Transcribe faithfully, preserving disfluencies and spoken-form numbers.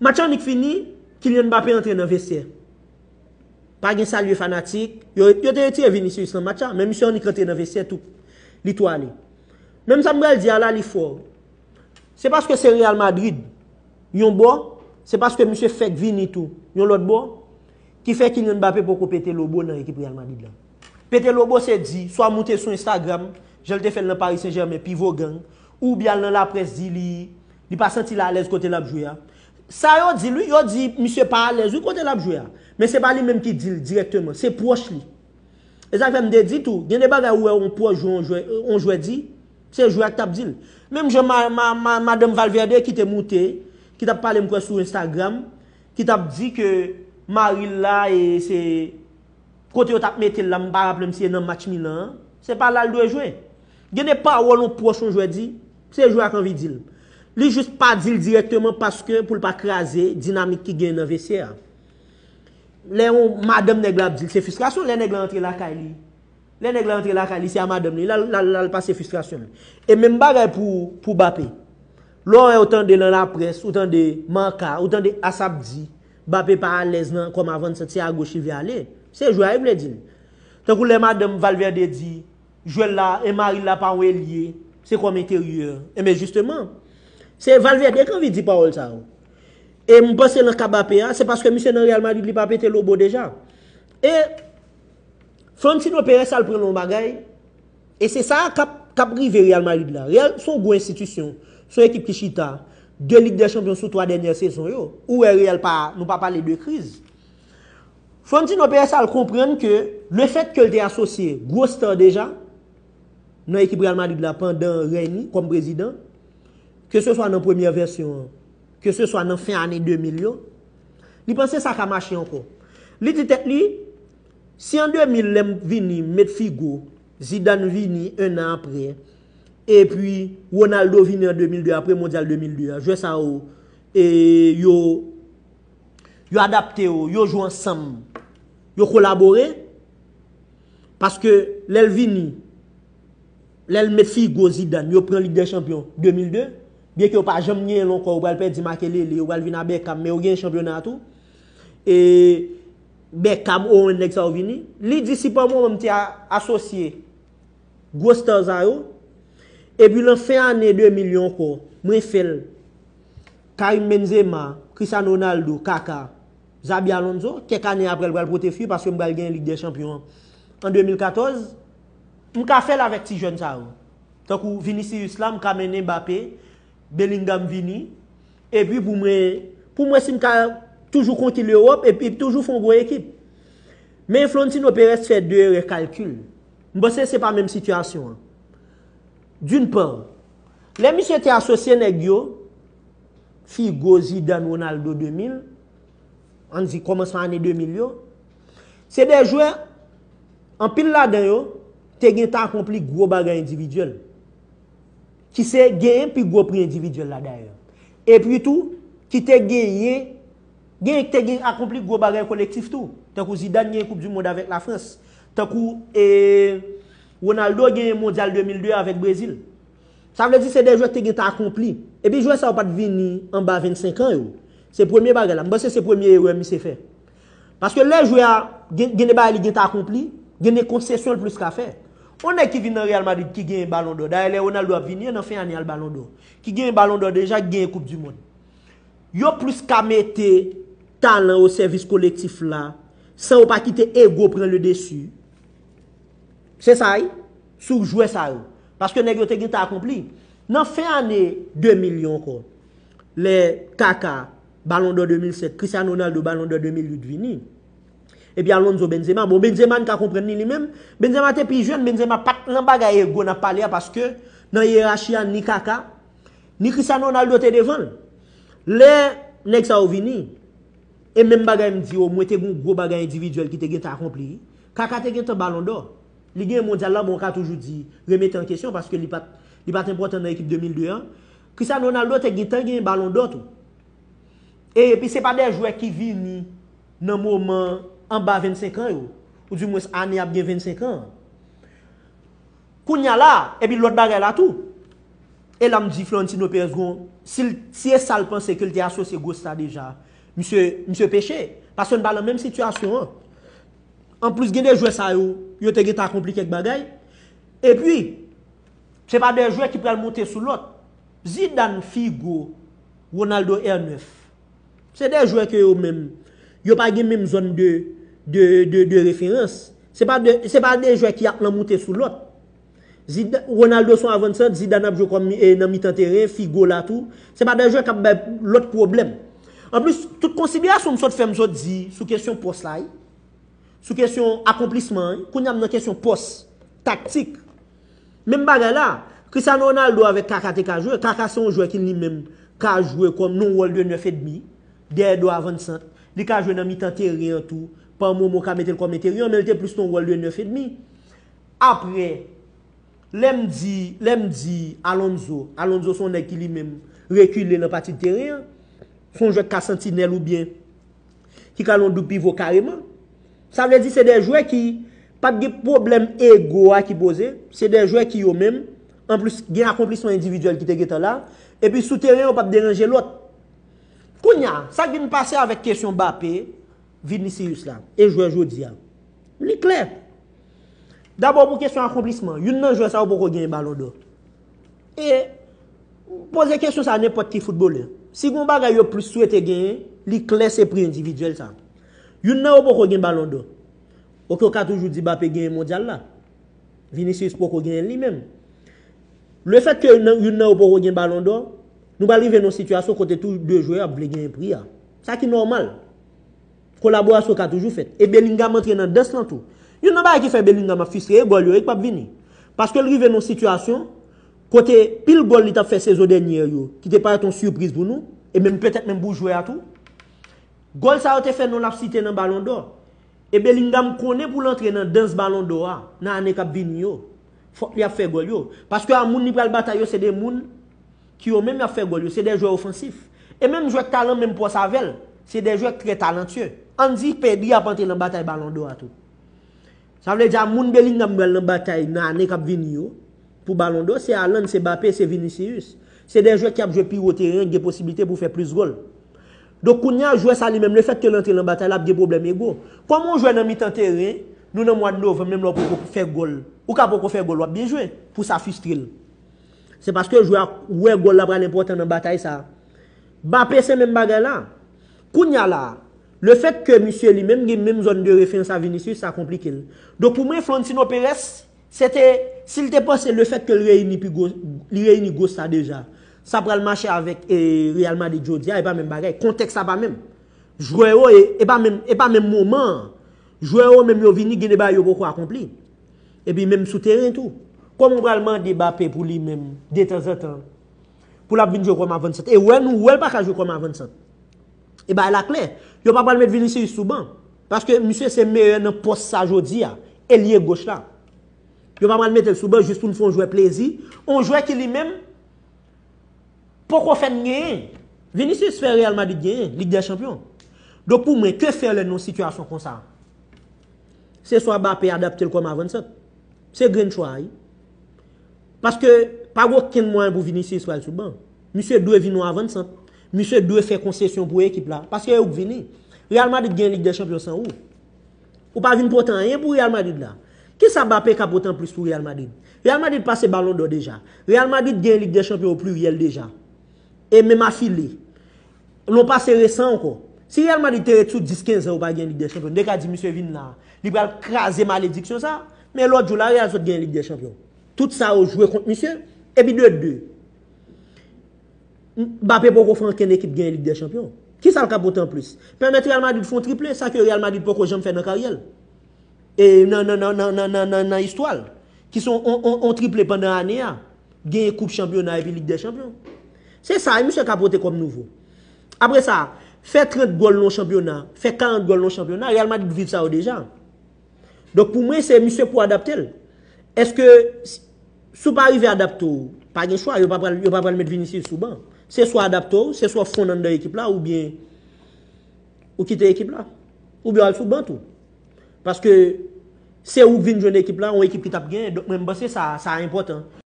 Match la annik fini, Kylian Mbappé antre nan vestyè. Pa gen salye fanatik. Yo, yo te retire Vinicius nan match la, men misye annik antre nan vestyè tou. Li tou ale. Menm sa m pral di a la, li fò. Se paske se Real Madrid, yon bò, se paske misye fèk vini tou, yon lòt bò, ki fè Kylian Mbappé poko pete lobo nan ekip Real Madrid la. Pete lobo se di, swa moute sou Instagram, jan l te fè l nan Paris Saint-Germain, pivo gang, oubyen al nan laprès di li, li pa santi l alèz kote l ap jwe a. Sa yo di l wi, yo di misye pa alèz wi kote l ap jwe a. Men se pa li menm ki di l dirèkteman, se pwòch li. E sa k fè m te di tou, gen de bagay ou wè yon pwòch jwe, yon jwè, yon jwè di, se jwè a k t ap di l. Menm jan ma, ma, ma, madanm Valverde ki te moute, ki t ap pale m kwè sou Instagram, ki t ap di ke mari l la e se kote yo t ap mete l la, m pa raple m si e nan match Milan an, se pa la l dwe jwe. Gen de pawòl yon pwòch yon jwè di, se jwè a k anvi di l. Li jis pa di l dirèkteman paske pou l pa kraze dinamik ki gen nan vestyè a. Lè yon madanm nèg la ap di l, se fristrasyon, lè nèg la antre lakay li. Lè nèg la antre lakay li, se a madanm li, l al, l al, l al pase fristrasyon l. E menm bagay pou, pou Mbappé. Lè w tande nan laprès, ou tande Marca, ou tande As ap di, Mbappé pa alèz nan kòm avannsant, se agoch li vle ale. Se jwè a li vle di l. Tankou lè madanm Valverde di, jwè l la, e mari l la pa yon elye, se kòm enteryè. Enben, jisteman, se Valverde k anvi di pawòl sa yo. E m panse nan ka Mbappé a, se paske misye nan Real Madrid, li pa pete lobo deja. E Florentino Perez al pran nan yon bagay, e se sa k ap, k ap rive Real Madrid la. Real se yon gwo enstitisyon, se yon ekip ki chita, de Lig dè Chanpyon sou twa dènyè sezon yo. Ou wè Real pa, nou pa pale de kriz. Florentino Perez al konprann ke lefèt ke l te asosye gwo star deja nan ekip Real Madrid la pandan rèy li kòm prezidan, ke se swa nan premyè vèsyon an, ke se swa nan fen ane de mil yo, li panse sa ka mache ankò. Li di tèt li, si an de mil lè m vini, m met Figo, Zidane vini en an apre, epi Ronaldo vini an de mil de apre Mondyal de mil de a, jwè sa yo, e, yo, yo adapte yo, yo jwe ansanm, yo kolabore, paske lè l vini, lè l met Figo, Zidane, yo pran Lig dè Chanpyon de mil de, byenke yo pa janm genyen l ankò, yo pral pèdi Makelele, yo pral vin a Beckham, men yo genyen chanpyona a tou. E Beckham, Owen, nèg sa yo vini. Li di si pa mwen menm te a, asosye gwo star sa yo, epi nan fen ane de mil yo ankò, mwen fè l Karim Benzema, Cristiano Ronaldo, Kaka, Xabi Alonso, kèk ane apre l pral pote fwi paske m pral gen Lig dè Chanpyon an an de mil katòz, m ka fè l avèk ti jèn sa yo. Tankou Vinicius la, m ka mennen Mbappé, Bellingham vini, epi pou mwen, pou mwen si m ka toujou konki Lewòp, epi toujou fè yon gwo ekip. Men Florentino Perez fè de erè kalkil. M panse se pa menm sitiyasyon an. D'une part, lè misye te asosye nèg yo, Figo, Zidane, Ronaldo de mil, ann di kòmansman ane de mil yo, se de jwè, anpil ladan yo, te gentan akonpli gwo bagay endividyèl, ki se genyen pi gwo pri endividyèl la dayè. Epi tou, ki te genyen, genyen ki te gen akonpli gwo bagay kolektif tou. Tankou Zidane genyen Koup di Mond avèk Lafrans. Tankou, e, Ronaldo genyen Mondyal de mil de avèk Brezil. Sa vle di se de jwè ki te gentan akonpli. Epi jwè sa yo pa t vini anba vennsenk an yo. Se premye bagay la. M panse se premye erè misye fè. Paske lè jwè a gen, gen de bagay li gentan akonpli, gen de konsesyon l plis ka fè. Yon nèg ki vin nan Real Madrid ki genyen Balon dò. Dayè lè Ronaldo ap vini an, nan fen ane a l Balon dò. Ki genyen Balon dò deja, ki genyen Koup di Mond. Yo plis ka mete talan o sèvis kolektif la, san yo pa kite ego pran le desi. Se sa wi, sou jwè sa yo. Paske nèg yo te gentan akonpli. Nan fen ane de mil yo ankò, lè Kaka, Balon dò de mil sèt, Cristiano Ronaldo, Balon dò de mil uit vini. Epi Alonso, Benzema. Bon, Benzema n ka konprann li, li menm. Benzema te pi jèn, Benzema pa t nan bagay ego n ap pale a, paske nan yerachi a, ni Kaka, ni Cristiano Ronaldo te devan l. Lè nèg sa yo vini, e menm bagay m di yo, mwen te gen yon gwo bagay endividyèl ki te gentan akonpli. Kaka te gentan Balon dò. Li gen Mondyal la, bon, w ka toujou di, remete an kesyon, paske li pa t, li pa t enpòtan nan ekip de mil de an. Cristiano Ronaldo te gentan gen Balon dò tou. E epi se pa de jwè ki vini nan moman anba vennsenk an yo, oudimwens ane ap gen vennsenk an. Kounye a la, epi lòt bagay la tou. E la m di Florentino Perez gon, si, l- si e sa l panse ke l te asosye Gosta deja, misye, misye peche. Paske n pa nan menm sitiyasyon an. Anplis, gen de jwè sa yo, yo te gentan akonpli kèk bagay. Epi, se pa de jwè ki pral monte sou lòt. Zidane, Figo, Ronaldo R nèf. Se de jwè ke yo menm, yo pa gen menm zòn de, de, de, de referans. Se pa de, se pa de jwè ki ap nan moute sou lòt. Zida- Ronaldo se yon avansant, Zidane ap jwe kòm eh, nan mitan teren, Figo la tou. Se pa de jwè k ap bay lòt pwoblèm. Anplis, tout konsiderasyon m sot fè, m sot di sou kesyon pòs la, wi. Sou kesyon akonplisman, wi. Kounye a m nan kesyon pòs, taktik. Menm bagay la, Cristiano Ronaldo avèk Kaka te ka jwe. Kaka se yon jwè ki li menm ka jwe kòm nan wòl de nèf edmi, dèyè do avansant. Li ka jwe nan mitan teren an tou. Pa moman w ka mete l kòm enteryè, men li te plis nan wòl de nèf edmi. Apre, lè m di, lè m di Alonso, Alonso se yon nèg ki li menm rekile nan pati de teren an. Se yon jwè k ka santinèl oubyen ki ka nan yon doub pivo kareman. Sa vle di se de jwè ki p ap gen pwoblèm ego a ki poze, se de jwè ki yo menm, anplis gen akonplisman endividyèl ki te gentan la, epi sou teren yo p ap deranje lòt. Kounye a, sa k vin pase avèk kesyon Mbappé, Vinicius la, e jwè jodi a? Li klè. Dabò pou kesyon akonplisman, youn nan jwè sa yo poko genyen Balon dò. E poze kesyon sa a nenpòt ki foutbolè. Si gon bagay yo plis swete genyen, li klè se pri endividyèl sa. Youn nan yo poko gen Balon dò. Oke, ou ka toujou di Mbappé genyen mondyal la. Vinicius poko genyen li menm. Lefèt ke nan- youn nan yo poko gen Balon dò, nou pral rive nan yon sitiyasyon kote tou de jwè ap vle genyen pri a. Sa ki nòmal. Kolaborasyon ka toujou fèt. E Bellingham antre nan dans lan tou. Youn nan bagay ki fè Bellingham ap fistre e gòl yo, e k p ap vini. Paske l rive nan yon sitiyasyon kote pil gòl li t ap fè sezon dènyè yo, ki te parèt yon sipriz pou nou, e menm petèt menm pou jwè a tou. Gòl sa yo te fè non l ap site nan Balon dò. E Bellingham konnen pou l antre nan dans Balon dò a, nan ane k ap vini yo, fòk li ap fè gòl yo. Paske a moun li pral batay yo, se de moun ki yo menm y ap fè gòl yo, se de jwè ofansif. E menm jwè k talan menm pòs avè l, se de jwè k trè talantye. Ann di Pedri ap antre nan batay Balon dò a tou. Sa vle di a moun Bellingham pral nan batay nan ane k ap vini yo, pou Balon dò, se Haaland, se Mbappé, se Vinicius. Se de jwè ki ap jwe pi wo teren, ki gen posiblite pou fè plis gòl. Donk kounye a, jwè sa li menm, lefèt ke l antre nan batay la, ap gen pwoblèm ego. Kòman yon jwè nan mitan teren, nou nan mwa novanm, menm lè w poko fè gòl, ou ka poko fè gòl, w ap byen jwe, pou sa fistre l. Se paske jwè a wè gòl la pral enpòtan nan batay sa. Mbappé se menm bagay la. Kounye a la, lefèt ke misye li menm gen menm zòn de referans a Vinicius, sa konplike l. Donk pou mwen, Florentino Perez, se te, si l te panse lefèt ke l reyini pi gwo, li reyini gwo sa deja, sa pral mache avèk e, Real Madrid jodi a, e pa menm bagay. Kontèks la pa menm. Jwè yo, e, e pa menm, e pa menm moman an. Jwè yo menm yo vini, gen de bagay yo poko akonpli. Epi menm sou teren tou. Kòman w pral mande Mbappé pou li menm, detanzantan, pou l ap vin jwe kòm avansant? E wè nou wè l pa ka jwe kòm avansant. E bagay la klè. Yo pa pral met Vinicius sou ban. Paske misye se meyè nan pòs sa jodi a. Elye goch la. Yo pa pral mete l sou ban jis pou n fè yon jwè plezi. Yon jwè ki li menm poko fè n genyen. Vinicius fè Real Madrid genyen Lig dè Chanpyon. Donk pou mwen, ke fè lè nan yon sitiyasyon konsa? Se swa Mbappé adapte l kòm avansant. Se grenn chwa a, wi. Paske pa gen okenn mwayen pou Vinicius pral sou ban. Misye dwe vin yon avansant. Misye dwe fè konsesyon pou ekip la. Paske e ou k vini. Real Madrid gen Lig dè Chanpyon san ou. Ou pa vin pote anyen pou Real Madrid la. Kisa Mbappé ka pote anplis pou Real Madrid? Real Madrid pase Balon dò deja. Real Madrid gen Lig dè Chanpyon o pliryèl deja. E menm afile. Nan pase resan ankò. Si Real Madrid te ret sou dis kenz an yo pa gen Lig dè Chanpyon, m te ka di misye vin la. Li pral kraze malediksyon sa. Men lòt jou la, Real sot gen Lig dè Chanpyon. Tout sa yo jwe kont misye. Epi de de. Mbappé poko fè ankenn ekip gen Lig dè Chanpyon. Kisa l ka pote anplis? Pèmèt Real Madrid fè yon triple, sa ke Real Madrid poko janm fè nan karyè l. E nan, nan, nan istwa l. Ki se yon, yon, yon, yon triple pandan ane a. Genyen koup chanpyona epi Lig dè Chanpyon. Se sa, e misye ka pote kòm nouvo. Apre sa, fè trant gòl nan yon chanpyona, fè karant gòl nan yon chanpyona, Real Madrid viv sa yo deja. Donk pou mwen, se misye pou adapte l. Èske, si, si w pa rive adapte w, pa gen chwa, yo pa pral, yo pa pral met Vinicius sou ban. Se swa adapte w, se swa w fonn anndan ekip la, oubyen ou kite ekip la. Oubyen w al sou ban tou. Paske se ou k vin jwenn ekip la, yon ekip ki t ap genyen. Donk mwen, m panse sa, sa enpòtan.